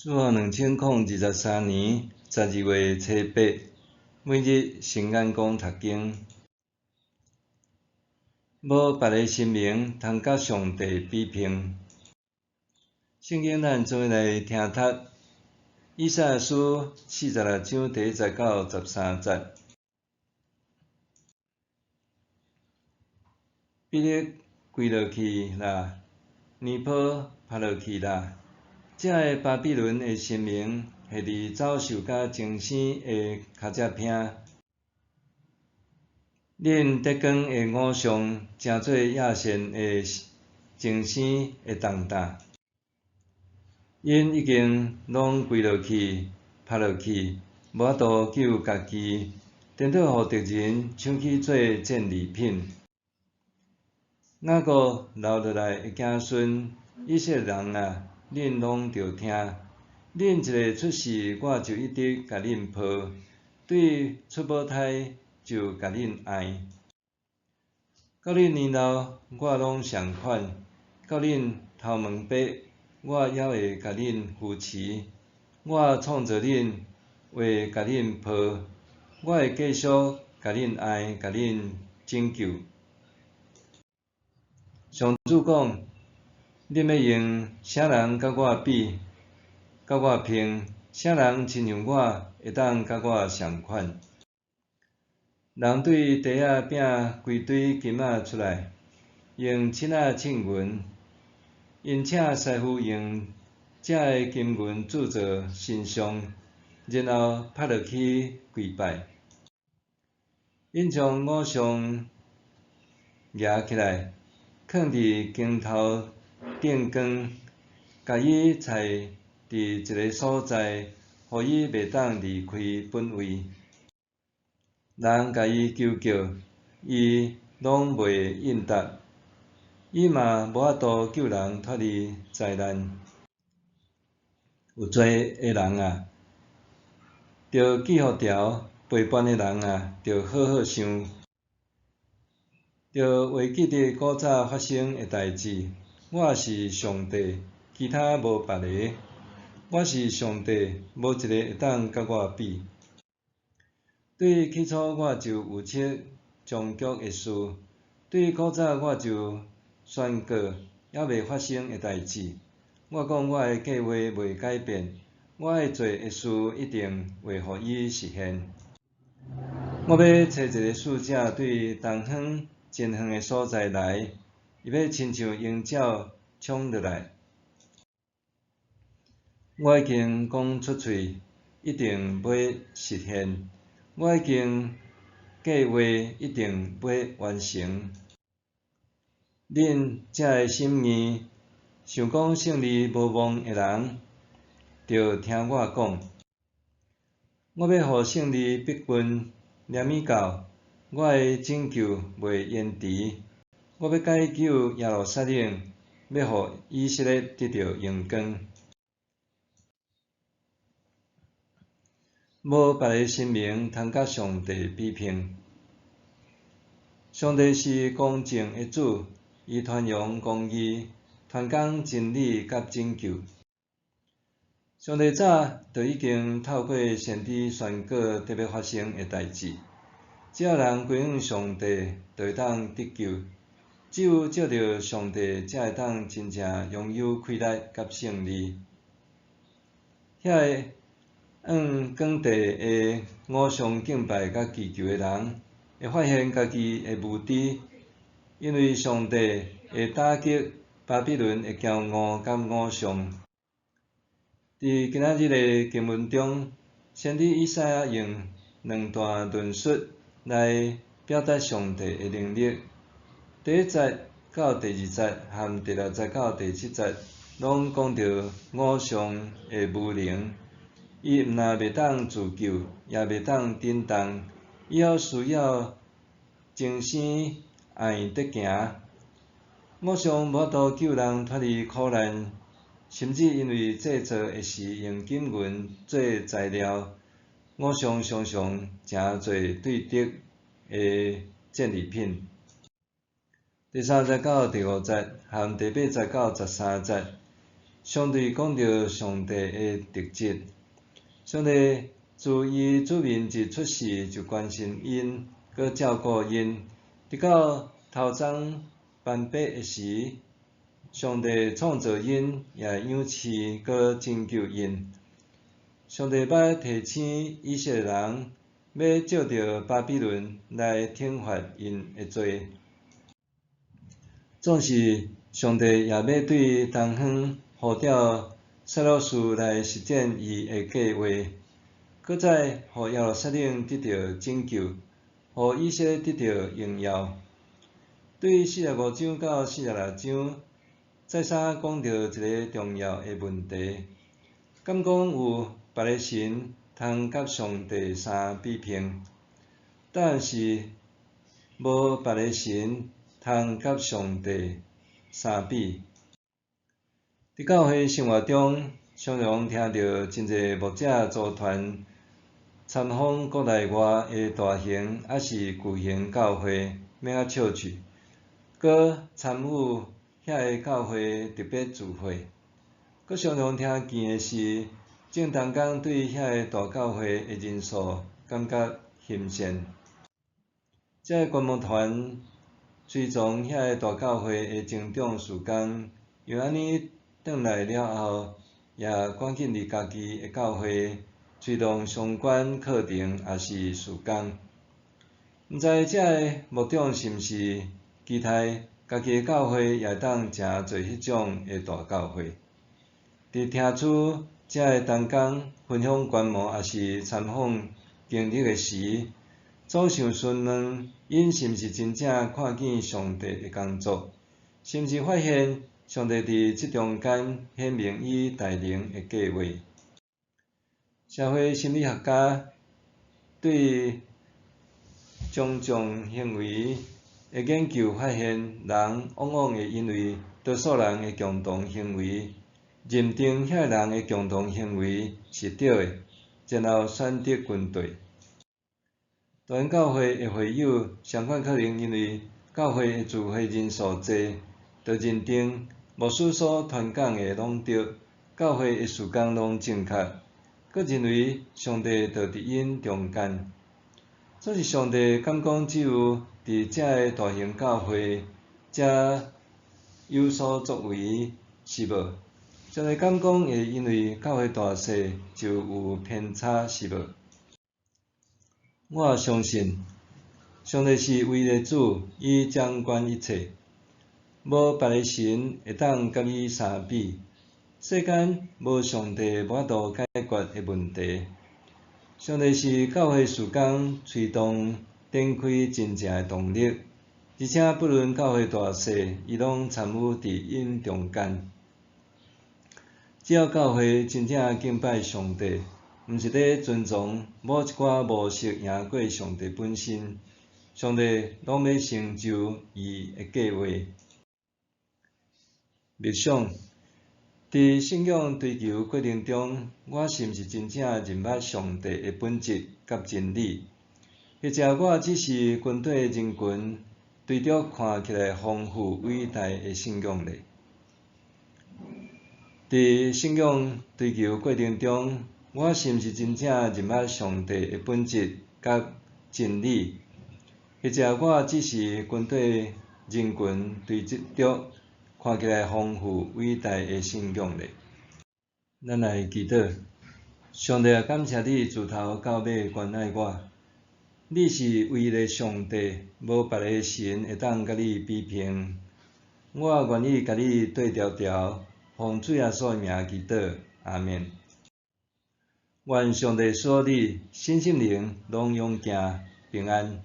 主後2023年12月初8，每日聖言講讀經。無別个神明通佮上帝比拼。聖經咱做伙來聽讀以賽亞書46章第1節到13節。比力跪落去啦，尼波趴落去啦！遮个巴比倫的神明下佇走獸佮精牲的跤跡坪。恁大光的偶像成做野鱔的精牲的重擔，𪜶已經攏跪落去、趴落去，無法度救家己，顛倒予敵人搶去做戰利品。雅各留落來的子孫，以色列人啊！恁攏著聽，恁一个出世，我就一直共恁抱；對出母胎就共恁愛。到恁年老，我攏仝款；到恁頭毛白，我猶會共恁扶持。我創造恁，會共恁抱，我會繼續共恁愛，共恁拯救。上主講。恁欲用啥人佮我比，佮我拼？啥人親像我，會當佮我仝款？人對地仔拚規堆金仔出來，用秤仔稱銀，𪜶請師傅用這个金銀鑄造神像，然後趴落去跪拜。𪜶將偶像夯起來，囥佇鏡頭頂端，共伊跙佇一个所在，予伊袂當離開本位。人共伊求叫，伊攏袂應答，伊嘛無法度救人脫離災難。有罪的人啊，著記予牢；背叛的人啊，著好好想，著會記得古早發生的代誌。我是上帝，其他無別个。我是上帝，無一个會當佮我比。對起初我就預測終局的事，對古早我就宣告猶未發生的代誌。我講我的計劃袂改變，我愛做的事一定會予伊實現。我欲差一个使者對東方真遠的所在來。伊欲親像鷹鳥衝落來，我已經講出喙，一定欲實現；我已經計劃，一定欲完成。恁這个心硬，想講勝利無望的人，著聽我講。我欲予勝利逼近，連綿到，我的拯救袂延遲。我欲解救耶路撒冷，欲予以色列得著榮光。無別个神明通佮上帝比拼。上帝是公正的主，伊傳揚公義，傳講真理佮拯救。上帝早就已經透過先知宣告佇欲發生的代誌，只要人歸向上帝，就會當得救。只有藉著上帝，才會當真正擁有氣力佮勝利。遐个向廣地的偶像敬拜佮祈求的人，會發現家己的無知，因為上帝會打擊巴比倫的驕傲佮偶像。佇今仔日的經文中，先知以賽亞用兩段論述來表達上帝的能力。第一節到第二節和第六節到第七節，攏講著偶像的無能，伊毋但袂當自救，也袂當振動，伊猶需要精牲愛得行。偶像無法度救人脫離苦難，甚至因為製造的是用金銀做材料，偶像常常成做對敵的戰利品。第三節到第五節和第八節到13節，相對講著上帝的特質。上帝自伊子民一出世就關心𪜶，閣照顧𪜶，直到頭鬃斑白的時，上帝創造𪜶，也會養飼閣拯救𪜶。上帝捌提醒以色列人，欲藉著巴比倫來懲罰𪜶的罪。總是上帝也欲對東方呼召撒魯士來實踐伊的計劃，閣再予耶路撒冷得著拯救，予以色列得著榮耀。對45章到46章，再三講著一个重要的問題：敢講有別个神通佮上帝相比並？答案是無別个神通佮上帝相比。佇教會生活中，常常聽著真濟牧者組團參訪國內外的大型抑是巨型教會（mega church），閣參與遐个教會特別聚會。閣常常聽見的是，眾同工對遐个大教會的人數感覺欣羨。這个觀摩團隨從遐個大教會的增長事工，因按呢轉來了後，也趕緊佇家己的教會推動相關課程抑是事工。毋知這个牧長是毋是期待家己的教會也會當成做彼種的大教會？佇聽取這个同工分享觀摩抑是參訪經歷的時，總想詢問𪜶是毋是真正看見上帝的工作，是毋是發現上帝佇這中間顯明伊大能的計劃。社會心理學家對從眾行為的研究發現，人往往會因為多數人的共同行為，認定遐个人的共同行為是對的，然後選擇跟綴。大型教會的會友，相款可能因為教會的聚會人數濟，就認定牧師所傳講的攏對，教會的事工攏正確，閣認為上帝就佇𪜶中間。總是上帝敢講只有佇這个大型教會才有所作為，是無？上帝敢講會因為教會大細就有偏差，是無？我相信，上帝是唯一的主，伊掌管一切，無別个神會當佮伊相比。世間無上帝無法度解決的問題。上帝是教會事工推動展開真正的動力，而且不論教會大細，伊攏參與佇𪜶中間。只要教會真正敬拜上帝，毋是咧遵從某一寡模式贏過上帝本身，上帝攏欲成就伊的計劃。默想，佇信仰追求過程中，我是毋是真正認捌上帝的本質佮真理？或者我只是跟綴人群，追著看起來豐富偉大的信仰咧？佇信仰追求過程中，我是毋是真正認捌上帝的本質佮真理？或者我只是跟綴人群追著看起來豐富偉大的信仰咧？咱來祈禱，上帝啊，感謝你自頭到尾關愛我。你是唯一的上帝，無別个神會當佮你比並。我願意共你對調調，奉主耶穌的名祈禱，阿們。願上帝賜予你身心靈攏勇健平安。